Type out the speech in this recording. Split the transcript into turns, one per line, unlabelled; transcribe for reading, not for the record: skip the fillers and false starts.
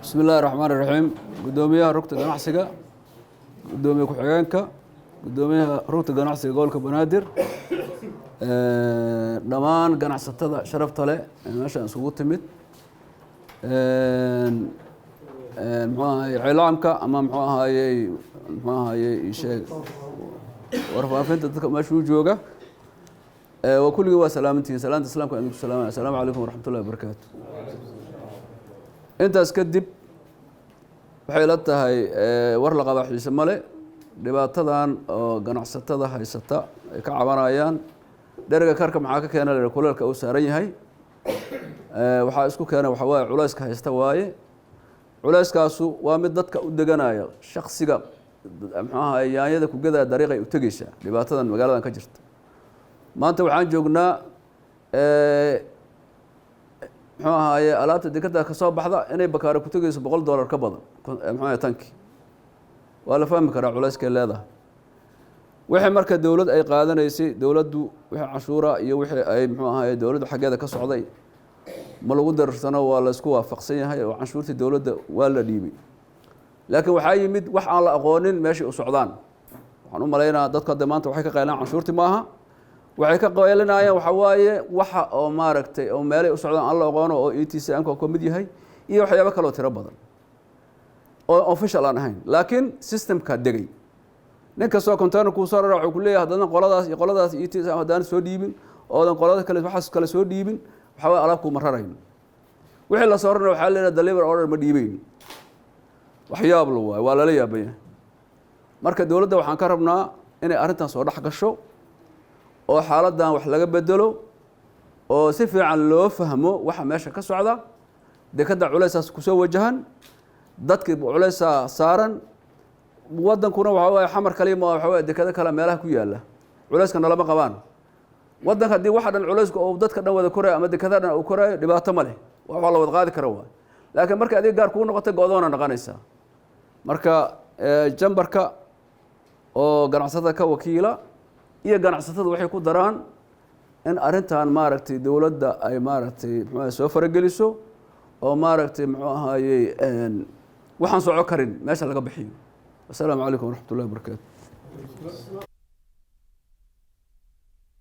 Bismi Illaahi Raxmaan Iraxiim. Guddoomiyaha Rugta Ganacsiga, guddoomiye ku-xigeenka, guddoomiyaha Rugta Ganacsiga gobolka Banaadir, dhammaan ganacsatada sharafta leh ee meeshaan isugu timid, muxuu ahaye, cilaamka ama muxuu ahayey isheeg, warfaafinta, dadka meeshuu jooga, waa kulligii waa salaamantihiin. Salaanta Islaamka aan idinku salaamaya. Asalaamu calaykum waraxmatullahi wabarakaatu. Intaas kadib, waxay la tahay war la qabaa xiise male. Dhibaatadan oo ganacsatada haysata ay ka cabanayaan, dheriga karka maxaa ka keena? La kuleelka uu saaran yahay waxaa isku keena waxaa waaye culayska haysta waaye. Culayskaasu waa mid dadka u deganaya, shaksiga, muxuu ahaye, yaanyada kugadaa dariiqay u tegeysaa. Dhibaatadan magaaladan ka jirta maanta waxaan joognaa, muxuu ahaaye, alaabta dekada kasoo baxda inay bakaare ku tegeyso $100 ka badan, muxuu ahaye, tanki. Waa la fahmi karaa culayskay leedahay. Wixii marka dowlad ay qaadanaysay, dowladdu wixii canshuura iyo wixii ay, muxuu ahaye, dowladdu xaggeeda ka socday ma lagu darsano, waa la isku waafaqsan yahay oo canshuurtii dowladda waa la dhiibay. Laakiin waxaa yimid wax aan la aqoonin meeshay u socdaan. Waxaan u malaynaa dadku hadda maanta waxay ka qaylaan canshuurtii maaha, waxay ka qaylinayaan waxa waaye waxa oo maaragtay oo meelay u socdaan aan la aqoono, oo ETCM-ka ka mid yahay iyo waxyaabo kaloo tiro badan oo official aan ahayn, laakiin systemka degay. Nin kastoo container kuu soo rara wuxuu ku leeyahay, haddana qoladaas iyo qoladaas ETCM haddaan soo dhiibin oodan qolada kale waxaas kale soo dhiibin, waxaa waye alaab kuuma rarayno. Wixii la soo rarna waxaa leeyahay deliver order ma dhiibayno. Waxyaab la waayo, waa lala yaaban yahay. Marka dowladda waxaan ka rabnaa inay arrintan soo dhex gasho oo xaaladdan wax laga bedelo oo si fiican loo fahmo waxa meesha ka socda. Dekadda culaysaas kusoo wajahan, dadkii culaysaa saaran, waddankuna waxa waaye Xamar kaliya ma, waxa waye dekado kale meelaha ku yaalla culayska nalama qabaan. Waddanka haddii waxa dhan culayska oo dadka dhan wada koraayo ama dekada dhan uu koraayo, dhibaato ma leh, wax waa la wada qaadi kara waay. Laakiin marka adiga gaar kuu noqotay, go-doona noqonaysaa. Marka chamberka oo ganacsatada ka wakiila iyo ganacsatada waxay ku daraan in arrintan, maaragtay, dowladda ay, maaragtay, muxuu soo farageliso oo, maaragtay, muxuu ahaayey, waxaan soco karin meesha laga bixiyo. Wasalaamu calaykum waraxmat ullahi wabarakaatu.